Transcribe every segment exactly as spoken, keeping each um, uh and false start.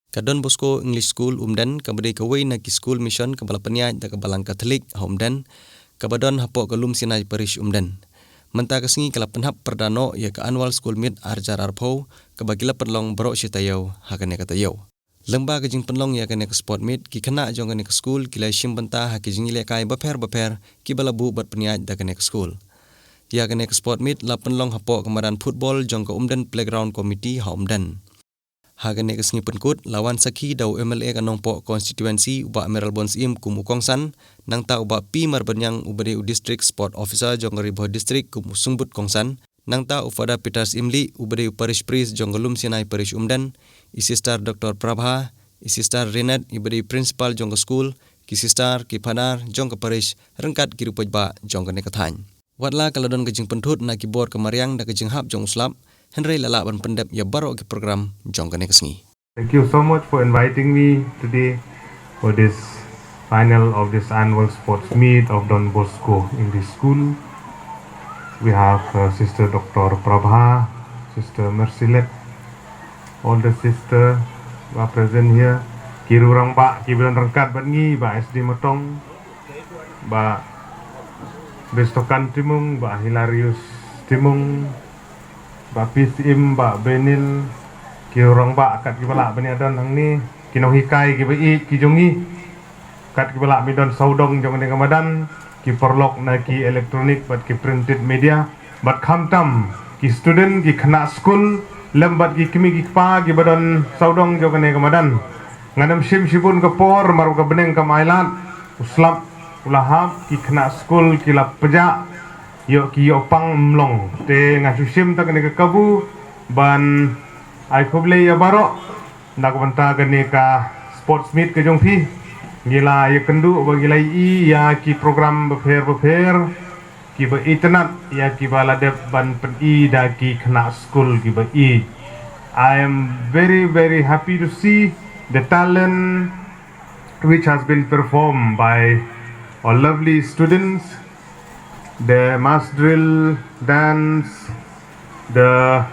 Ka Don Bosco English School Umden, kaba dei kawei na ki skul mission kaba la pynïaid da ka Balang Katholik ha Umden, kaba don hapoh ka Lumsianai Parish Umden. Mynta ka sngi ka la pynhap pyrda noh ïa ka Annual School Meet ar hajar arphew, kaba ki la pynlong baroh shi taïew ha kane ka taïew. Lyngba ka jingpynlong ïa kane ka sport meet, ki khynnah jong kane ka skul ki la shim bynta ha ki jingïalehkai bapher bapher kiba la buh bad pynïaid da kane ka skul. Ïa kane ka sport meet la pynlong hapoh ka madan football jong ka Umden Playground Committee ha Umden. Ha kane ka sngi pynkut la wan sakhi da u M L A ka Nongpoh constituency, u Bah Mayralborn Syiem kum u kongsan, nangta u Bah P Marbaniang uba dei u District Sport Officer jong ka Ri Bhoi District kum u sngewbud kongsan, nangta u Father Peter Syiemlieh uba dei u Parish Priest jong ka Lumsianai Parish Umden, i Sister Doctor Prabha, i Sister Renat iba dei principal jong ka skul, ki sister, ki phadar jong ka parish, ryngkat ki riewpaidbah jong kane ka thaiñ. Wat la ka la don ka jingpynthut na ki bor ka mariang da ka jinghap jong u slap, hynrei la lah ban pyndep ïa baroh ki program jong kane ka sngi. Thank you so much for inviting me today for this final of this annual sports meet of Don Bosco English School. We have uh, Sister Doctor Prabha, Sister Mercylet, all the sister who are present here. Ki rurang ba ki bilang rangkat bat ngi ba S D Matong, ba Bestokan Timung, ba Hilarius Timung, ba Pisim, ba Benil, ki rurang ba kat ki bala bani adan hangne, ki nonghikai ki ba i ki jongi. Kat ki bala mi don saudong jong ne kamadan, ki perlok na ki electronic bat ki printed media, bat khamtam ki student, ki khana school, lem bat ki kmi ki kpa ki ba don saudong jong ne kamadan. Nganem shim shibun ka por mar ka beneng ka mailat, u slap u lahap, ki khana school ki la peja, yo ki yo pang mlong. Te nga shu shim tak ne ka kabu ban ai khublei ya baro. Nda ka bynta kane ka sports meet ka jong phi, ngi la ïa kynduh ba ngi la i ïa ki program bapher bapher ki ba itynnad ïa ki ba la dep ban pyni da ki khana school ki ba i. I am very very happy to see the talent which has been performed by our lovely students, the mass drill, dance, the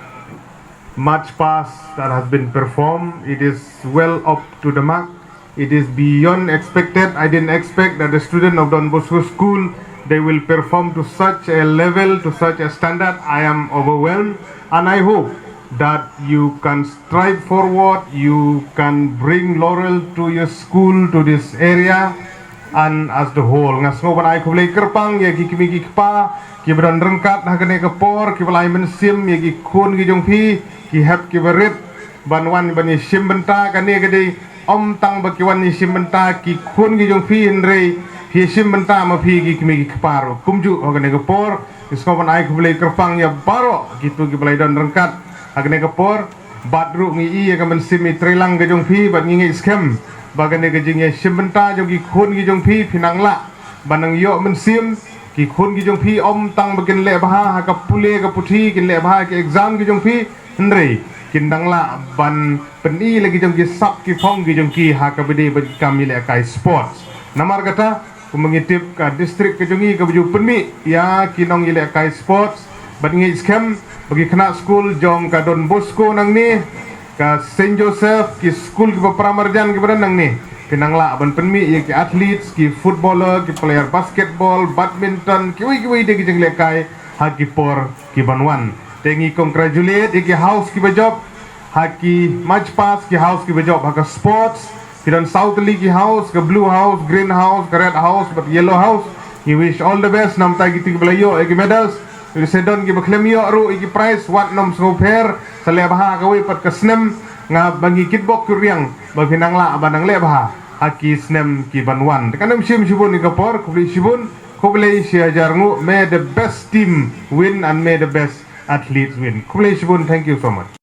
march past that has been performed. It is well up to the mark. It is beyond expected. I didn't expect that the student of Don Bosco School, they will perform to such a level, to such a standard. I am overwhelmed, and I hope that you can strive forward, you can bring laurel to your school, to this area, and as the whole. Nga sngew ban ai khublei kyrpang ïa ki kmie ki kpa ki ba don ryngkat ha kane ka por, ki ba la ai mynsiem ïa ki khun ki jong phi, ki hep ki ba rit ban wan ban ïa shim bynta. Kane ka dei ym tang ba ki wan ïa shim bynta ki khun ki jong phi, hynrei phi ïa shim bynta ma phi ki kmie ki kpa ruh. Kumjuh ha kane ka por, ki sngew ban ai khublei kyrpang ïa baroh kito ki ba la don ryngkat ha kane ka por. Bad ruh ngi i ïa ka mynsiem i treilang ka jong phi, bad ngi ngeit skhem ba kane ka jingïashim bynta jong ki khun ki jong phi, phi nang lah ban nang ïoh mynsiem. Ki khun ki jong phi ym tang ba kin leh bha ha ka pule ka puthi, kin leh bha ha ki exam ki jong phi, hynrei kin nang lah ban pyni la ki jong ki sap ki phong ki jong ki ha kaba dei ban kam ïalehkai sports. Namar kata, kumba ngi tip, ka district ka jong ngi kaba ju pynmih ïa ki nongïalehkai sports, bad ngi ngeit skhem ba ki khynnah skul jong ka Don Bosco nangne, ka Saint Joseph, ki skul kiba para marjan kiba don nangne, ki nang lah ban pynmih ïa ki athletes, ki footballer, ki player basketball, badminton, kiwei kiwei de ki jinglehkai ha ki por ki ban wan. Te ngi congratulate ïa ki house kiba jop ha ki march past, ki house kiba jop ha ka sports. Ki don saw tylli ki house, ka blue house, green house, ka red house bad yellow house. Ngi wish all the best namar kito kiba la ïoh ïa ki medals. Lehse don kiba khlem ïoh ruh ïa ki prize, wat nym sngewpher. Sa leh bha kawei pat ka snem, nga ba ngi kitbok kyrïang ba phi nang lah ban nang leh bha ha ki snem ki ban wan. Te kan ym shim shibun ïa ka por, khublei shibun, khublei shi hajar nguh. May the best team win and may the best athletes win. Khublei shibun, thank you so much.